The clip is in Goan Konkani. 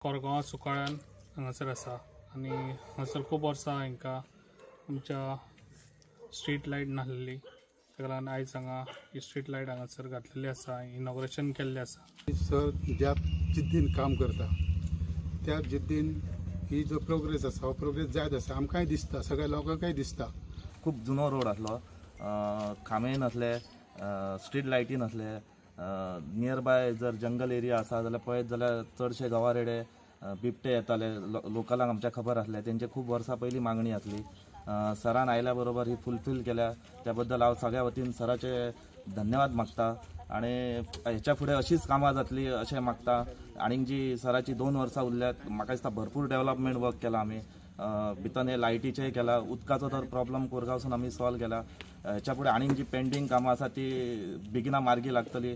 कोरगांव सुकाळ्यान हांगासर आसा आनी हांगासर खूब वर्सां हांकां आमच्या स्ट्रीट लायट नासलेली, ताका लागून आयज हांगा ही स्ट्रीट लायट हांगासर घातलेली आसा, इनॉग्रेशन केल्लें आसा. सर ज्या जिद्दीन काम करता त्या जिद्दीन ही जो प्रोग्रेस आसा हो प्रोग्रेस जायत आसा, आमकांय दिसता, सगळ्या लोकांकय दिसता. खूब जुनो रोड आसलो, खांबे नासले, स्ट्रीट लायटी नासले. नियर बाय जर जंगल एरिया आसा जाल्यार पळयत जाल्यार चडशे गवारेडे बिबटे येताले. लोकलांक आमच्या खबर आसले, तेंचे खूब वर्सां पयलीं मागणी आसली. सरान आयल्या बरोबर ही फुलफील केल्या, त्या बद्दल हांव सगळ्या वतीन सराचे धन्यवाद मागता आनी हेच्या फुडें अशीच कामां जातली अशें मागता. आनीक जी सराची 2 वर्सां उरल्यात, म्हाका दिसता भरपूर डेव्हलपमेंट वर्क केला आमी. भितर हे लायटीचें केला, उदकाचो तर प्रॉब्लम कोरगांवसून आमी सॉल्व केला. हेच्या फुडें आनीक जी पेंडींग कामां आसा ती बेगिना मार्गी लागतली.